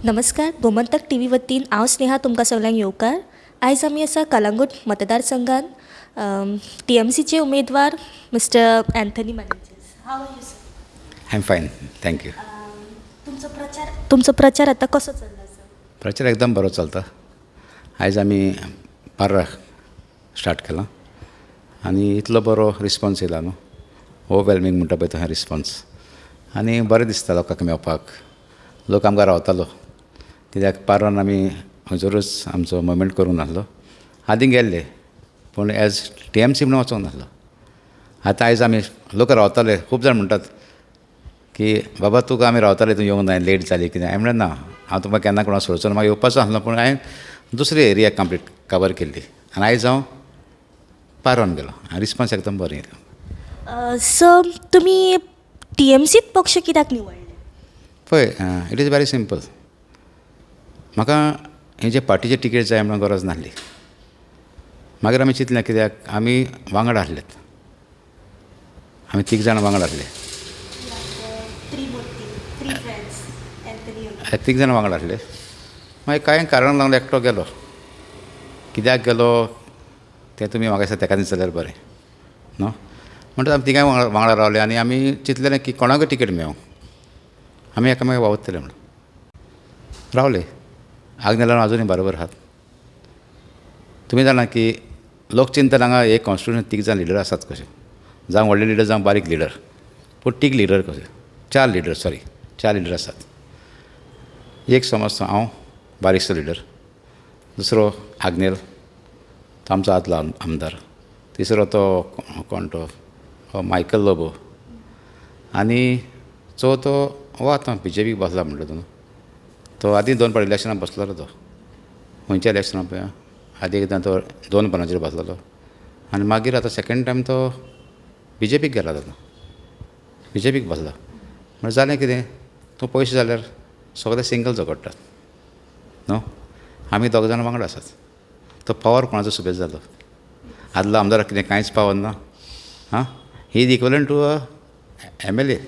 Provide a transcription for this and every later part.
नमस्कार, गोमंतक टीव्ही वतीन हांव स्नेहा तुमकां सगल्यांक येवकार. आयज आमी आसा कलंगूट मतदारसंघात टीएमसीचे उमेदवार mister Anthony Menezes. How are you, sir? I am fine, thank you. तुमचो प्रचार आतां कसो चल्ला, सर? प्रचार एकदम बरो चलता. आयज आमी पार्रा स्टार्ट केलां आनी इतलो बरो रिस्पोन्स येयला न्हू, ओवरवेल्मींग म्हणटा पळय तशें रिस्पोन्स. आनी बरें दिसता लोकांक मेवपाक. लोक आमकां रावतालो कित्याक पार्रान आमी खंयसरूच आमचो मुवमेंट करूंक नासलो. आदीं गेल्ले पूण एज टीएमसी म्हणून वचूंक नासलो. आतां आयज आमी लोक रावताले. खूब जाण म्हणटात की बाबा, तुका आमी रावताले, तूं येवंक ना, लेट जाली कितें. हांवें म्हणलें, ना, हांव तुमकां केन्ना कोणाक सोडचो ना. म्हाका येवपाचो आसलो पूण हांवें दुसरी एरिया कंप्लीट कवर केल्ली आनी आयज हांव पारोन गेलो आनी रिस्पोन्स एकदम बरें येयलो. सर, तुमी टीएमसीत पक्ष कित्याक निवडले? पळय, it is very simple. म्हाका हे जे पार्टीचे टिकेट जाय म्हणून गरज नासली. मागीर आमी चिंतलें, कित्याक आमी वांगडा आसलेत, आमी तीग जाणां वांगडा आसले. Trimurti, three friends, Anthony. तीग जाणां वांगडा आसले. मागीर कांय कारणाक लागून एकटो गेलो. कित्याक गेलो तें तुमी म्हाका दिसता तेका विचारल्यार बरें न्हू. म्हणटच आमी तिगांय वांगडा वांगडा रावले आनी आमी चिंतलेलें की कोणाकूय टिकेट मेळूं, आमी एकामेकाक वावुरतले म्हणून रावले. आग्नेल आजुनूय बरोबर आहात. तुमी जाणा की लोक चिंतता हांगा एक कॉन्स्टिट्युशन तीग जाण लिडर आसात कशे, जावं व्हडले लिडर, जावं बारीक लिडर, पूण तीग लिडर कशे, चार लिडर, सॉरी, चार लिडर आसात. एक समज हांव बारीकसो लिडर, दुसरो आग्नेल, तो आमचो आदलो आमदार, तिसरो तो कोण, तो मायकल लोबो आनी चवथो हो आतां बीजेपीक बसला म्हणटा तो न्हू. तो आदीं दोन फावट इलेक्शनाक बसलेलो. तो खंयच्या इलेक्शनाक पळय, आदीं एकदां तो दोन पनाचेर बसलेलो आनी मागीर आतां सेकेंड टायम तो बीजेपीक गेला. आतां बीजेपीक बसला म्हणल्यार जालें कितें? तूं पयशे जाल्यार सगळे सिंगल झगडटात न्हू. आमी दोग जाणां वांगडा आसात. तो पावर कोणाचो सुबेज जालो? आदलो आमदाराक कितें कांयच पावर ना? आं, he is equivalent to a MLA.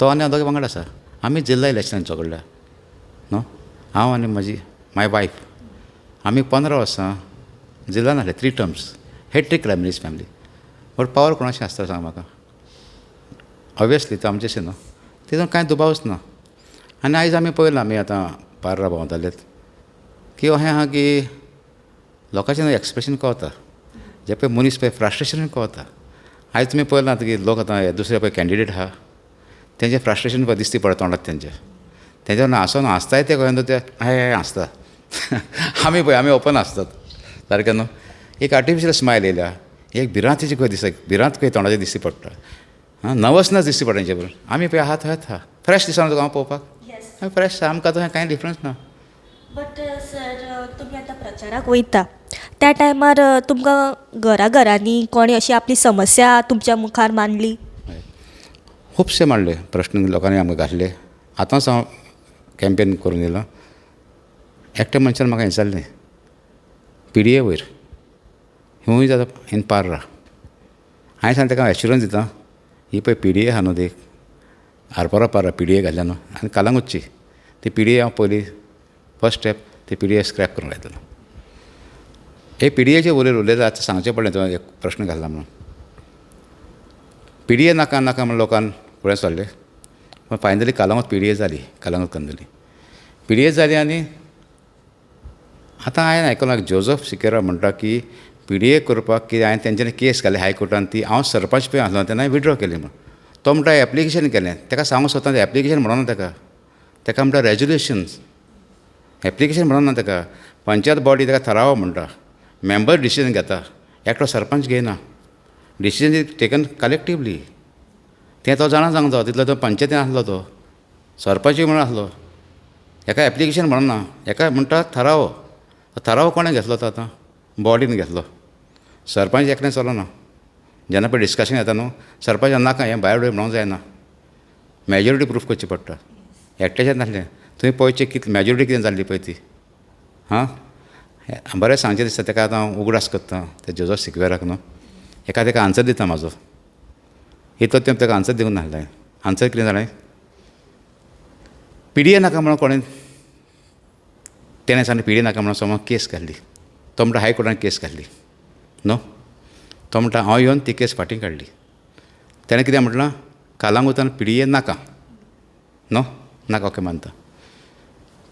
तो आनी हांव दोगां वांगडा आसा. आमी जिल्ला इलेक्शनाक झगडल्या न्हू. हांव आनी म्हजी my wife, आमी 15 वर्सां जिल्लान आसले, three terms, hat-trick Ramirez family. But power कोणाशी आसता, सांग म्हाका? ऑब्वियसली तो आमचेशी न्हू, तितून कांय दुबावच ना. आनी आयज आमी पळयलां, आमी आतां पार्रा भोंवतालेत की अशें आहा की लोकांचें एक्सप्रेशन कळता. जे पळय मनीस पळय फ्रस्ट्रेशन कळता. आयज तुमी पळयलां की लोक आतां दुसरे पळय कॅन्डिडेट आहा, तेंचें फ्रस्ट्रेशन पळय दिश्टी पडटा तोंडात तेंच्या. तेंच्या हांसोन हांसताय ते कळना, ते हे हांसता. आमी पळय, आमी ओपन हांसतात सारकें न्हू. एक आर्टिफिशियल स्मायल येयल्या, एक भिरांतीची खंय दिसता, भिरांत खंय तोंडाचेर दिश्टी पडटा. आं, नर्वसनेस दिश्टी पडटा तेंचे बरोबर. आमी पळय आहा थंयच आहा, फ्रेश दिसना तुका हांव पळोवपाक? फ्रेश, आमकां तशें कांय डिफरंस ना. बट सर, तुमी आतां प्रचाराक वयता त्या टायमार तुमकां घरा घरांनी कोणी अशी आपली समस्या तुमच्या मुखार मांडली? खुबशे मांडले प्रश्न लोकांनी आमकां घातले. आतांच हांव कॅम्पेन करून येयलां. एकट्या मनशान म्हाका विचारलें पीडीए वयर हूंय जाता इन पार्रा. हांवें सांगलें ताका, एश्युरंस दिता, ही पळय पीडीए आहा न्हू ती आरपोरा पार्रा पीडीए घातल्या न्हू आनी कलंगूटची ती पीडीए हांव पयली फर्स्ट स्टेप ती पीडीए स्क्रॅप करूंक लायतलो. हे पीडीएचे वयर उलयता, आतां सांगचें पडलें, तुवें एक प्रश्न घातला म्हणून. पीडीए नाका नाका म्हणून लोकान फुडें सरले, पूण फायनली कलंगूट पीडीए जाली. कलंगूट कंदली पीडीए जाली. आनी आतां हांवें आयकलां, जोजफ सिकेरा म्हणटा की पीडीए करपाक कितें हांवें तेंच्यांनी केस घाली हायकोर्टान, ती हांव सरपंच पळय आसलो तेन्ना विड्रॉ केली म्हूण. तो म्हणटा एप्लिकेशन केलें. ताका सांगूंक सोदता, एप्लिकेशन म्हणना ताका, ताका म्हणटा रेजोल्युशन्स. एप्लिकेशन म्हणना ताका. पंचायत बॉडी ताका थराव म्हणटा. मेंबर डिसिजन घेता, एकटो सरपंच घेयना. Decision is taken collectively. तें तो जाणा जावंक जावो. तितलो तो पंचायतीन आसलो, तो सरपंचूय म्हणून आसलो. हेका एप्लिकेशन म्हणना, हेका म्हणटा थरावो. थरावो कोणें घेतलो तो आतां? बॉडीन घेतलो, सरपंच एकल्यान चलना. जेन्ना पळय डिस्कशन येता न्हू, सरपंच नाका हें भायर उडय म्हणूंक जायना. मॅजोरिटी प्रूफ करची पडटा. एकट्याचें नासलें. तुवें पळोवचें कितली मॅजोरिटी कितें जाल्ली पळय ती. हां, बरें सांगचें दिसता ताका. आतां हांव उगडास करता त्या जोजफ सिक्वेराक न्हू. हेका ताका आन्सर दिता म्हाजो. इतलो तेंप ताका आन्सर दिवंक नासलें. आन्सर कितें जालें? पीडीए नाका म्हणून कोणें तेणें सांगलें पिडीए नाका म्हणून समज केस घातली. तो म्हणटा हायकोर्टान केस घातली न्हू. तो म्हणटा हांव येवन ती केस फाटीं काडली. तेणें कितें म्हटलां, कालांगुतान पिडीए नाका न्हू, नाका ओके मानता.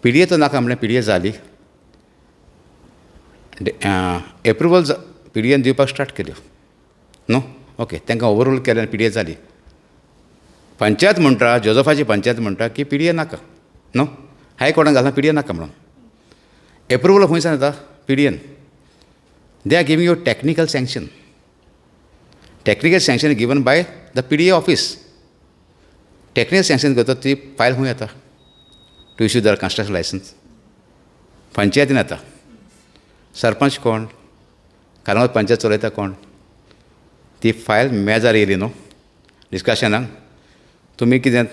पिडीए तर नाका म्हणलें, पिडीए जाली. एप्रुवल पिडीएन दिवपाक स्टार्ट केल्यो न्हू, ओके तांकां ओवररूल केलें आनी पिडीए जाली. पंचायत म्हणटा, जोजफाची पंचायत म्हणटा की पिडीए नाका न्हू, हायकोर्टान घातलां पिडीए नाका म्हणून. एप्रुवल खंयसान येता? पिडीएन. They are giving you technical sanction. Technical sanction given by the PDA office. Technical sanction करता ती फायल खंय येता? To issue the construction licence पंचायतीन येता. सरपंच कोण? कालंगूट पंचायत चलयता कोण? ती फायल मेजार येयली न्हू डिस्कशनाक, तुमी कितें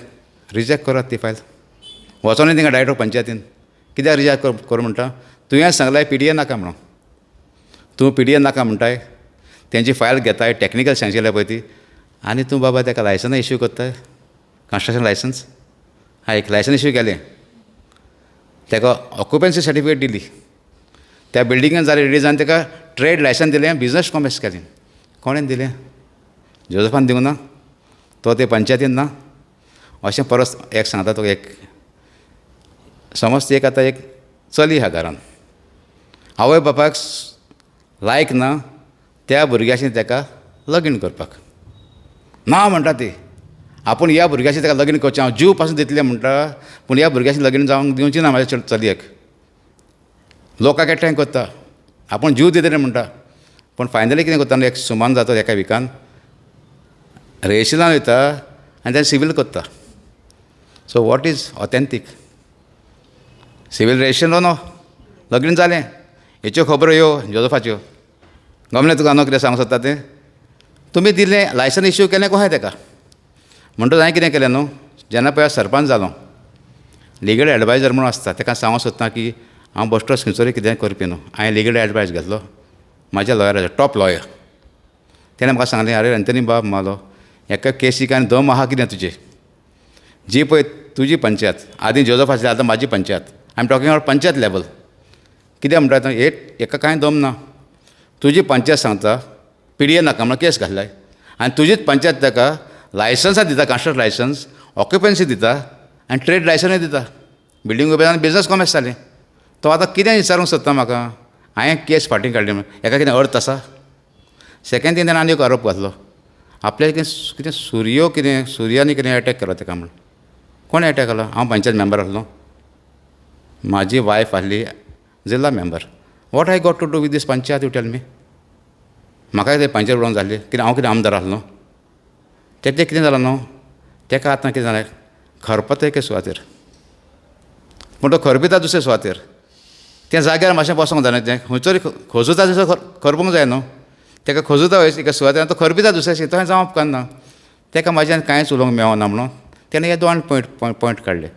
रिजेक्ट करात ती फायल. वचोनी थिंगा डायरेक्ट पंचायतीन कित्याक रिजेक्ट कर म्हणटा? तुवें सांगलां पिडीए नाका म्हणून. तूं पिडीए नाका म्हणटाय, तेंची फायल घेताय, टॅक्निकल सँक्शन पळय ती, आनी तूं बाबा तेका लायसनां इश्यू करताय, कन्स्ट्रक्शन लायसन्स. हा एक लायसन इश्यू केलें, तेका ऑक्युपन्सी सर्टिफिकेट दिली, त्या बिल्डिंगान जालें रेडी जावन तेका ट्रेड लायसन दिलें, बिजनस कॉमेस केलें. कोणें दिलें? जोजफान दिवंक ना? तो ते पंचायतीन ना? अशें परत एक सांगता तुका, एक समज एक आतां एक चली आहा घरान, आवय बापायक लायक ना त्या भुरग्याशी तेका लगीन करपाक ना म्हणटा ती. आपूण ह्या भुरग्याशी तेका लगीन करचें, हांव जीव पासून दितलें म्हणटा, पूण ह्या भुरग्याशी लगीन जावंक दिवची ना म्हाज्या चलयेक. लोकांक एकठांय करता, आपूण जीव दितलें म्हणटा, पूण फायनली कितें करता, एक सुमान जाता एका विकान रेजिस्ट्रेशनाक वयता आनी तें सिवील करता. So what is authentic? Civil registration न्हू, लगीन जालें, हेच्यो खबरो ह्यो जोजफाच्यो. गमलें तुका न्हू कितें सांगूंक सोदता तें? तुमी दिलें लायसन इश्यू केलें कशें तेका? म्हणटकच हांवें कितें केलें न्हू, जेन्ना पळय हांव सरपंच जालो, लिगल एडवायजर म्हणून आसता, तेका सांगूंक सोदता की हांव बश्टोच खंयसरूय कितेंय करपी न्हू. हांवें लिगल एडवायस घेतलो म्हाज्या लॉयराचो, टॉप लॉयर. तेणें म्हाका सांगलें, आरे एंथनी बाब म्हालो, हेका केसीक आनी दम आहा कितें तुजे? जी पळय तुजी पंचायत, आदीं जोजफ आसली, आतां म्हाजी panchayat. I am talking about panchayat level. कितें म्हणटा आतां, हेका कांय दम ना. तुजी पंचायत सांगता पिडीए नाका म्हणून केस घातलाय, आनी तुजीच पंचायत ताका लायसन्सां दिता, कन्स्ट्रक्शन लायसन्स, ऑक्युपन्सी दिता आनी ट्रेड लायसनूय दिता. बिल्डींग उबें आनी बिजनस कॉमेस जालें. तो आतां कितें विचारूंक सोदता म्हाका? हांवें केस फाटीं काडली म्हूण हेका कितें अर्थ आसा? सेकेंड थींग, ताणें आनी एक आरोप घातलो, आपल्याक कितें कितें सुरयो, कितें सुर्यानी कितें एटॅक केलो ताका म्हूण. कोणें एटॅक केलो? हांव पंचायत मेंबर आसलो, म्हाजी वायफ आसली जिल्ला member. What I got to do with this panchayat, you tell me? म्हाका कितें पंचायत उडोवंक जाल्ली कितें? हांव कितें आमदार आसलो? तें कितें जालां न्हू, तेका आतां कितें जालें, खरपता एके सुवातेर, पूण तो खरपिता दुसरे सुवातेर. त्या जाग्यार मातशें बसोंक जाय न्हू, तें खंयसर खोजूता थंयसर खरपूंक जाय न्हू. तेका खोजूता एका सुवातेर, तो खरपिता दुसऱ्या, तशें जावंक उपकारना. तेका म्हाज्यान कांयच उलोवंक मेळना म्हणून तेणें हे दोन पॉयंट पॉयंट काडले,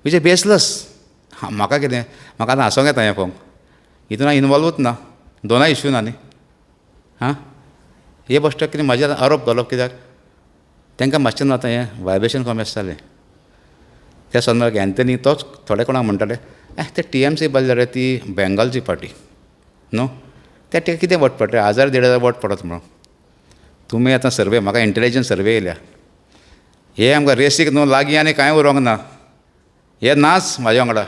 which is baseless. म्हाका कितें, म्हाका आतां हांसोंक येता हें पळोवंक. हितून हांव इनवॉल्वूच ना, दोनाय इश्यू ना न्ही. आं, हे बश्टे कितें म्हाजेर आरोप घालप कित्याक? तांकां मातशें न्हू आतां हें वायब्रेशन कमी आसतालें. त्या संदर्भार एन्थनी तोच थोडे कोणाक म्हणटाले, एह ते टी एम सी बसले रे, ती बेंगॉलची पार्टी न्हू, ते कितें वोट पडटले, हजार देड हजार वोट पडत म्हणून. तुमी आतां सर्वे, म्हाका इंटेलिजन्स सर्वे येयल्या, हे आमकां रेसीक न्हू लागीं आनी कांय उरोंक ना. हे नाच म्हाज्या वांगडा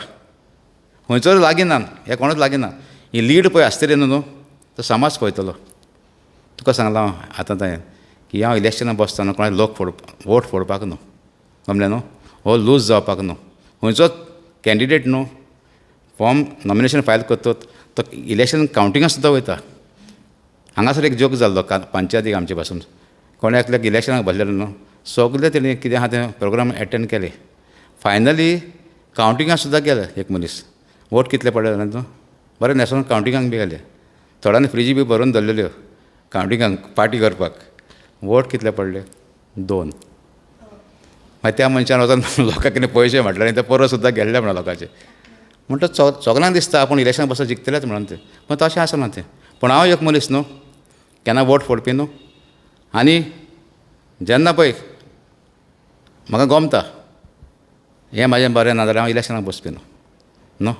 खंयचोच लागीं ना, हे कोणूच लागीं ना. ही लीड पळय आसतली न्हू, तो समाज पळयतलो. तुका सांगलां हांव आतां तें की हांव इलेक्शनाक बसतना कोणाक लोक फोड वोट फोडपाक न्हू, समजलें न्हू, हो लूज जावपाक न्हू. खंयचोच कॅन्डिडेट न्हू फॉर्म नॉमिनेशन फायल करतत तो इलेक्शन कावंटिंगाक सुद्दां वयता. हांगासर एक जोक जाल्लो पंचायतीक आमचे पासून, कोणें एकल्याक इलेक्शनाक बसलेलो न्हू, सगलें तेणी कितें आहा तें प्रोग्राम एटेंड केले, फायनली कावंटिंगाक सुद्दां गेले. एक मनीस वोट कितले पडले जाणा तूं? बरें न्हेसोन कावंटिंगाक बी गेले, थोड्यांनी फ्रिजी बी भरून दवरलेल्यो कावंटिंगाक पार्टी करपाक. वोट कितले पडले? 2. मागीर त्या मनशान वचोन लोकांक कितें पयशे म्हटले आनी ते परत सुद्दां गेल्ले म्हणून लोकांचे. म्हणटच सगल्यांक दिसता आपूण इलेक्शनाक बसून जिखतलेच म्हणून तें, पूण तशें आसना तें. पूण हांव एक मनीस न्हू केन्ना वोट फोडपी न्हू, आनी जेन्ना पळय म्हाका गमता हें म्हाजें बरें ना जाल्यार हांव इलेक्शनाक बसपी न्हू न्हू.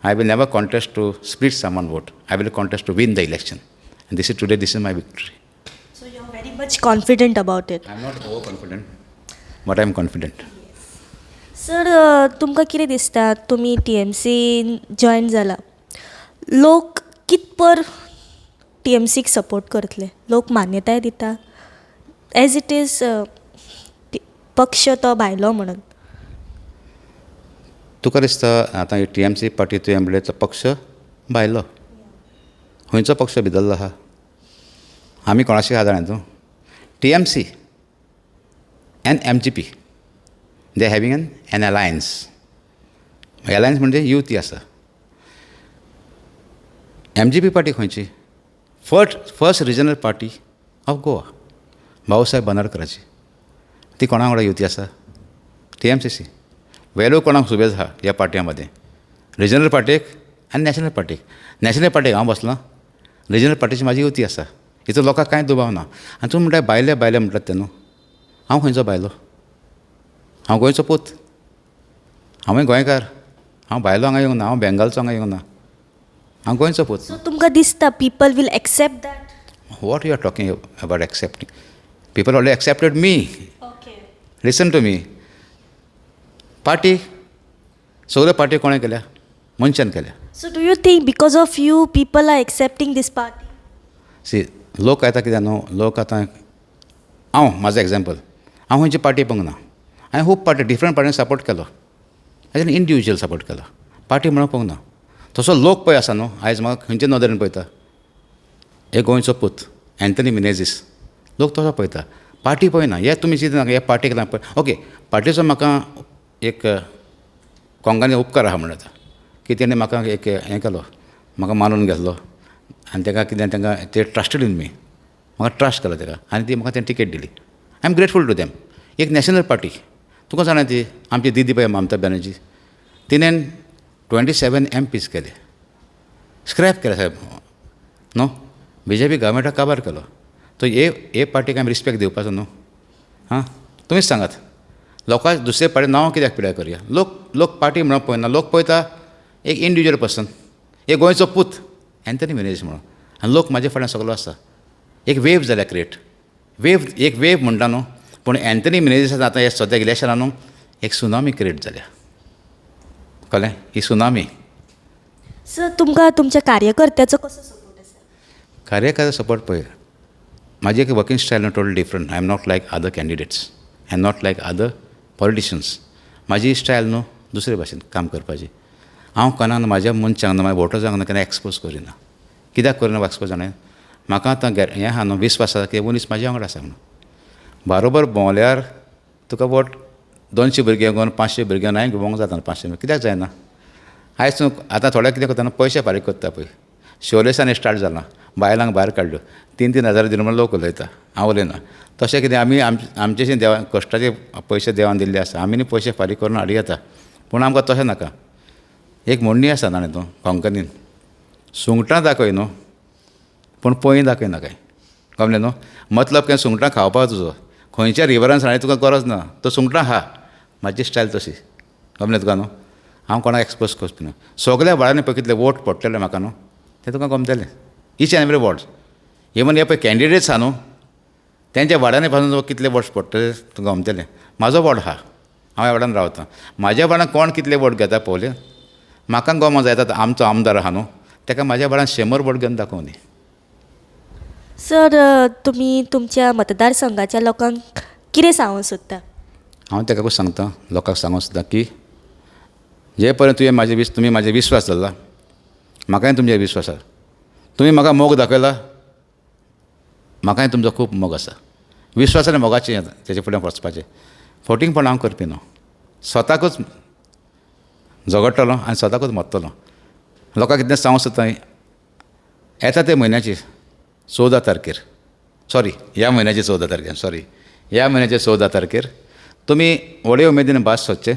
I will never contest to split someone vote. I will contest to win the election, and this is today, this is my victory. So you are very much confident about it. I am not over confident, but I am confident. Sir, तुमकां कितें दिसता, तुमी T M scene join जाला, लोक कितपर T M सीक support करतले? लोक मान्यताय दिता एज it is पक्ष तो भायलो म्हणून? तुका दिसता आतां ही टी एम सी पार्टी तुवें म्हणलें तो पक्ष भायलो, खंयचो पक्ष भितरलो आसा? आमी कोणाशी आसा जाणा तूं? T M C and M G P they having an alliance. Alliance म्हणजे युती आसा. एम जी पी पार्टी खंयची? First regional party of Goa, Bhausaheb बांदोडकराची. ती कोणा वांगडा युती आसा? T M C C. Value कोणाक सुबेज आसा ह्या पार्टयां मदें? रिजनल पार्टीक आनी नॅशनल पार्टीक. नॅशनल पार्टीक हांव बसलां, रिजनल पार्टीची म्हाजी युती आसा, हितून लोकांक कांय दुबाव ना. आनी तूं म्हणटा भायले भायले म्हणटात ते न्हू, हांव खंयचो भायलो? हांव गोंयचो पूत, हांवूय गोंयकार, हांव भायलो हांगा येवंक ना, हांव बेंगालचो हांगा येवंक ना, हांव गोंयचो पूत. सो तुमकां दिसता people will accept that? What you are talking about accepting? People already accepted me. Okay. Listen to me. Party सगळ्यो पार्टी कोणें केल्या? मनशान केल्या. So do you think because of you people are accepting this party? See, लोक आतां कितें न्हू, लोक आतां हांव म्हाजो एग्जाम्पल, हांव खंयची पार्टी पळोवंक ना, हांवें खूब पार्टी डिफरंट पार्टीन सपोर्ट केलो, एज एन इंडिविज्युअल सपोर्ट केलो, पार्टी म्हणून पळोवंक ना. तसो लोक पळय आसा न्हू, आयज म्हाका खंयचे नदरेन पळयता? एक गोंयचो पूत एन्थनी मिनेजीस, लोक तसो पळयता, पार्टी पळयना. हे तुमी चिंतनाका हे पार्टीक लागून पळय. ओके, पार्टीचो म्हाका एक कोंगानी उपकार आसा म्हणूं येता की तेणें म्हाका एक हें केलो, म्हाका मानून घेतलो आनी ताका कितें तांकां ते ट्रस्टेड इन मी, म्हाका ट्रस्ट केलो ताका आनी ती म्हाका तेणें टिकेट दिली. I am grateful to them. एक नॅशनल पार्टी तुका जाणा ती आमची दिदी पळय ममता बॅनर्जी, तिणें 27 एम पीज केले, स्क्रॅप केले साहेब न्हू, बी जे पी गव्हर्मेंटाक काबार केलो. तो हे पार्टीक आमी रिस्पेक्ट दिवपाचो न्हू. आं, तुमीच सांगात, लोकांक दुसरे पार्टी नांव कित्याक पिड्यार करया? लोक पार्टी म्हणून पळयना, लोक पळयता एक इंडिविज्युअल पर्सन, एक गोंयचो पूत एन्थनी मिनेजीस म्हणून, आनी लोक म्हाजे फाटल्यान सगलो आसा. एक वेव जाल्या क्रिएट, वेव, एक वेव म्हणटा न्हू, पूण एन्थनी मिनेजीस आतां हे सद्या इलेक्शनान न्हू एक सुनामी क्रिएट जाल्या, कळ्ळें? ही सुनामी. सर, तुमकां तुमच्या कार्यकर्त्याचो कसो सपोर्ट आसा? कार्यकर्त्याचो सपोर्ट पळय, म्हाजी एक working style total different. I am not like other candidates, I am not like other politicians. म्हाजी स्टायल न्हू दुसरे भाशेन काम करपाची. हांव कोणाक म्हाज्या मनशांक म्हाज्या वोटर्सांक केन्ना एक्सपोज करिना. कित्याक करिना एक्सपोज जाणा? म्हाका आतां हें आहा न्हू, विस्वास आसा की मनीस म्हाज्या वांगडा आसा म्हणून. बारोबर भोंवल्यार तुका वोट 200 भुरगे घेवन 500 भुरगे घेवन हांवें भोंवंक जाता 500, कित्याक जायना? आयज तूं आतां थोडे कितें करता न्हू, पयशे फारीक करता पळय. शिवोलेसान स्टार्ट जालां, बायलांक भायर काडल्यो, 3-3 हजार दिले म्हणून लोक उलयता, हांव उलयना. तशें कितें आमी आमचे देवा कश्टाचे पयशे देवान दिल्ले आसा, आमी न्ही पयशे फारीक करून हाडूं येता, पूण आमकां तशें नाका. एक म्हणणी आसा जाणा तूं कोंकणीन, सुंगटां दाखय न्हू पूण पोंय दाखय नाकाय, कळ्ळें न्हू? मतलब कितें, सुंगटां खावपाक तुजो खंयच्या रिवरान सांगल्यार तुका गरज ना, तो सुंगटां खा. म्हाजी स्टायल तशी, कळ्ळें तुका न्हू? हांव कोणाक एक्सपोज करचो ना. सगल्या वाड्यांनी पळय कितले वोट पडटले म्हाका न्हू, ते तुका गमतले, each and every ward. Even हे पळय कॅन्डिडेट्स आहा न्हू, तेंच्या वाड्यांनी पासून कितले वोट्स पडटले तुका गमतले. म्हाजो वॉर्ड आहा, हांव ह्या वाड्यान रावता, म्हाज्या वाड्यान कोण कितले वोट घेता पळोवया. म्हाका गमो जाय आतां आमचो आमदार आहा न्हू, ताका म्हाज्या वाड्यान 100 वोट घेवन दाखोवनी. सर, तुमी तुमच्या मतदारसंघाच्या लोकांक कितें सांगूंक सोदता? हांव ताका सांगता, लोकांक सांगूंक सोदता की जे पर्यंत तुवें म्हाजे तुमी म्हाजे विस्वास दवरला, म्हाकाय तुमचेर विस्वास आसा. तुमी म्हाका मोग दाखयला, म्हाकाय तुमचो खूब मोग आसा. विस्वास आनी मोगाचें तेजे फुडें वचपाचें. फटींगपण हांव करपी न्हू, स्वताकूच झगडटलो आनी स्वताकूच मरतलो. लोकांक कितें सांगूंक सोदता, येता ते म्हयन्याची 14 तारखेर, सॉरी ह्या म्हयन्याची 14 तारखेर, सॉरी ह्या म्हयन्याचे 14 तारखेर तुमी व्हडे उमेदीन भास सोदचें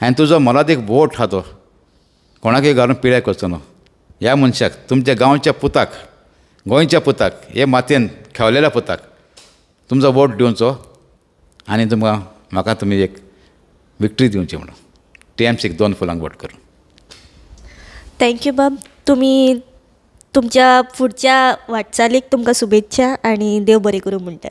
आनी तुजो मोलादीक वोट आहा तो कोणाकय घालून पिड्यार करचो न्हू. ह्या मनशाक, तुमच्या गांवच्या पुताक, गोंयच्या पुताक, हे मातयेन खेवलेल्या पुताक तुमचो वोट दिवचो आनी तुमकां म्हाका तुमी एक विक्ट्री दिवची म्हणून टी एम सीक 2 फुलांक वोट करून. Thank you बाब. तुमी तुमच्या फुडच्या वाटचालीक तुमकां शुभेच्छा आनी देव बरें करूं म्हणटा.